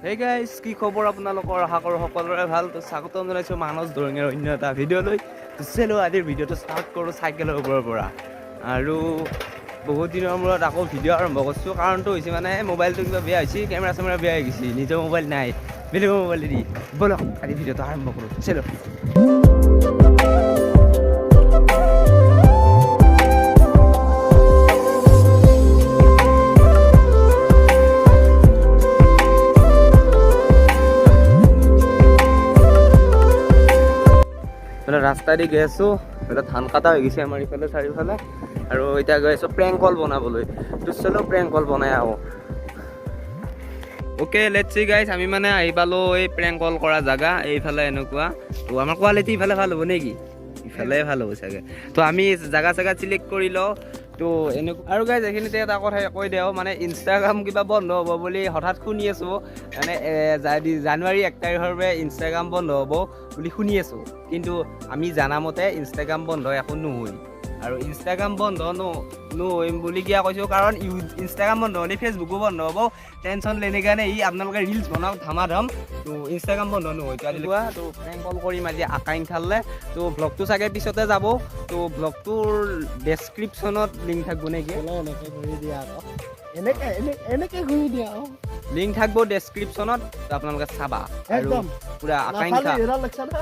Hey guys, কি খবৰ আপোনালোকৰ? আশা কৰোঁ সকলোৰে ভাল। তো স্বাগতম জনাইছোঁ মানস দৰঙীয়াৰ অন্য এটা ভিডিঅ'লৈ। তো চলো, আজিৰ ভিডিঅ'টো ষ্টাৰ্ট কৰোঁ চাইকেলৰ ওপৰৰ পৰা। আৰু বহুত দিনৰ মূৰত আকৌ ভিডিঅ' আৰম্ভ কৰিছোঁ। কাৰণটো হৈছে মানে মোবাইলটো কিবা বেয়া হৈছে, কেমেৰা চেমেৰা বেয়া হৈ গৈছে। নিজৰ মোবাইল নাই, বেলেগৰ মোবাইল দি ব'লক আজি ভিডিঅ'টো আৰম্ভ কৰোঁ। চলো। মানে ৰাস্তা দি গৈ আছোঁ, এইফালে ধান কটা হৈ গৈছে আমাৰ ইফালে চাৰিওফালে। আৰু এতিয়া গৈ আছোঁ প্ৰেংক কল বনাবলৈ। তো চলো, প্ৰেংক কল বনাই আহোঁ। অ'কে, let's C guys, আমি মানে আহি পালোঁ এই প্ৰেংক কল কৰা জেগা। এইফালে এনেকুৱা। তো আমাৰ কোৱালিটি ইফালে ভাল হ'ব নেকি? ইফালে ভাল হ'ব চাগে। তো আমি জেগা চেগা চিলেক্ট কৰি লওঁ। তো এনেকুৱা। আৰু গাইজ, এইখিনিতে এটা কথা কৈ দিওঁ, মানে ইনষ্টাগ্ৰাম কিবা বন্ধ হ'ব বুলি হঠাৎ শুনি আছোঁ। মানে জানুৱাৰী 1 তাৰিখৰ পৰা ইনষ্টাগ্ৰাম বন্ধ হ'ব বুলি শুনি আছোঁ। কিন্তু আমি জানামতে ইনষ্টাগ্ৰাম বন্ধ একো নহয়। আৰু ইনষ্টাগ্ৰাম বন্ধ নহ'ম বুলি কিয় কৈছোঁ, কাৰণ ইনষ্টাগ্ৰাম বন্ধ হ'লে ফেচবুকো বন্ধ হ'ব। টেনশ্যন লেনে কাৰণে ই আপোনালোকে ৰিলচ বনাওক ধামাধাম। তো ইনষ্টাগ্ৰাম বন্ধ নহয়। তো আজিলৈ তো প্ৰেংক কল কৰিম আজি আকাংক্ষালে। তো ব্লগটো চাগে পিছতে যাব। তো ব্লগটোৰ ডেছক্ৰিপশ্যনত লিংক থাকিব নেকি? এনেকে ঘূৰি দিয়া আকৌ, এনেকে এনেকে ঘূৰি দিয়া আকৌ। লিংক থাকিব ডেছক্ৰিপশ্যনত, তো আপোনালোকে চাবা আৰু একদম পুৰা আকাংক্ষা। নাফালি এডাল লাগছা না।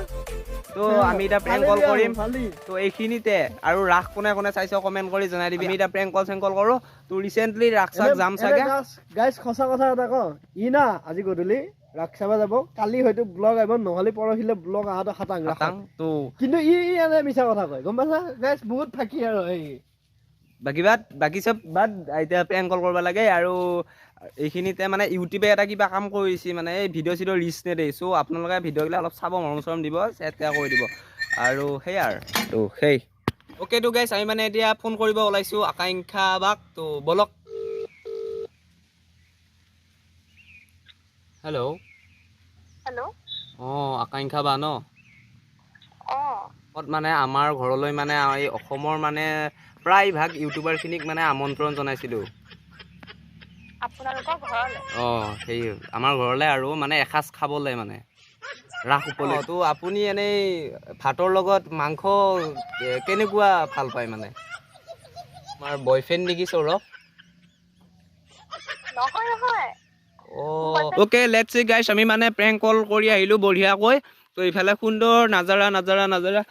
তো আমি এতিয়া প্ৰেংক কল ফালি দিয়া কৰিম। আৰু, ফালি। তো এইখিনিতে আৰু ৰাস কোনে কোনে চাইছ, কমেণ্ট কৰি জনাই দিবি। আমি এতিয়া প্ৰেংক কল চেংক কল কৰোঁ। তো ৰিচেণ্টলি ৰাস চাক যাম চাগে। গাইজ, সঁচা কথা এটা কওঁ, ই না আজি গধূলি ৰাস চাব যাব। কালি হয়তো ব্লগ আহিব, নহ'লে পৰহিলে ব্লগ অহাটো খাটাং ৰাসত। খাটাং। তো কিন্তু ই ই এনে মিছা কথা কয়, গম পাইছা গাইজ? বহুত ফাঁকি আৰু এই বাকী বাদ, বাকী চব বাদ, এতিয়া প্ৰেংক কল কৰিব লাগে। আৰু এইখিনিতে মানে ইউটিউবে এটা কিবা কাম কৰিছে, মানে এই ভিডিঅ' চিডিঅ' ৰিচ নেদে। চ' আপোনালোকে ভিডিঅ'বিলাক অলপ চাব, মৰম চৰম দিব, শ্বেয়াৰ টেয়াৰ কৰি দিব আৰু সেই আৰু তো সেই। অ'কে, তো গাইজ, আমি মানে এতিয়া ফোন কৰিব ওলাইছোঁ আকাংক্ষা বাক। তো ব'লক। হেল্ল'। হেল্ল'। অঁ, আকাংক্ষা বা ন? অঁ। ক'ত মানে আমাৰ ঘৰলৈ মানে এই অসমৰ মানে প্ৰায়ভাগ ইউটিউবাৰখিনিক মানে আমন্ত্ৰণ জনাইছিলোঁ। আপোনালোকৰ ঘৰলৈ? অঁ, সেই আমাৰ ঘৰলৈ আৰু মানে এসাঁজ খাবলৈ, মানে ৰাস উপলক্ষে। তো আপুনি এনেই ভাতৰ লগত মাংস কেনেকুৱা ভাল পায়? মানে আমাৰ বয়ফ্ৰেণ্ড নেকি সৌৰভ? নহয় নহয়। অঁ, অ'কে, let's C guys, আমি মানে প্ৰেংক কল কৰি আহিলোঁ বঢ়িয়াকৈ। তো ইফালে সুন্দৰ নাজাৰা নাজাৰা নাজাৰা।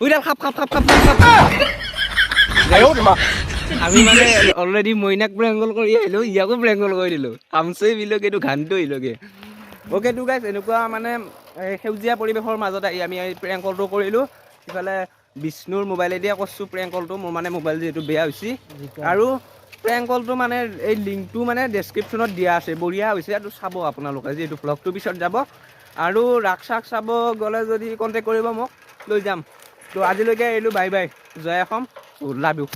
উইডাল খাপ খাপ খাপ খাপ খাপ খাপ। আমি মানে অলৰেডি মইনাক প্ৰেংক কল কৰি আহিলোঁ, ইয়াকো প্ৰেংক কল কৰি দিলোঁ। হামচে বিলকে এইটো ঘানটো আহিলোগে। অ'কে, তো গাইজ, এনেকুৱা মানে এই সেউজীয়া পৰিৱেশৰ মাজত আহি আমি এই প্ৰেংক কলটো কৰিলোঁ। ইফালে বিষ্ণুৰ মোবাইলেদিয়ে কৰিছোঁ প্ৰেংক কলটো, মোৰ মানে মোবাইল যিহেতু বেয়া হৈছে। আৰু প্ৰেংক কলটো মানে এই লিংকটো মানে ডেছক্ৰিপশ্যনত দিয়া আছে। বঢ়িয়া হৈছে, এইটো চাব আপোনালোকে, যিহেতু ভ্লগটো পিছত যাব। আৰু ৰাস চাস চাব গ'লে যদি কণ্টেক্ট কৰিব মোক, লৈ যাম। তো আজিলৈকে এৰিলোঁ, bye bye, Jay Assam, love you.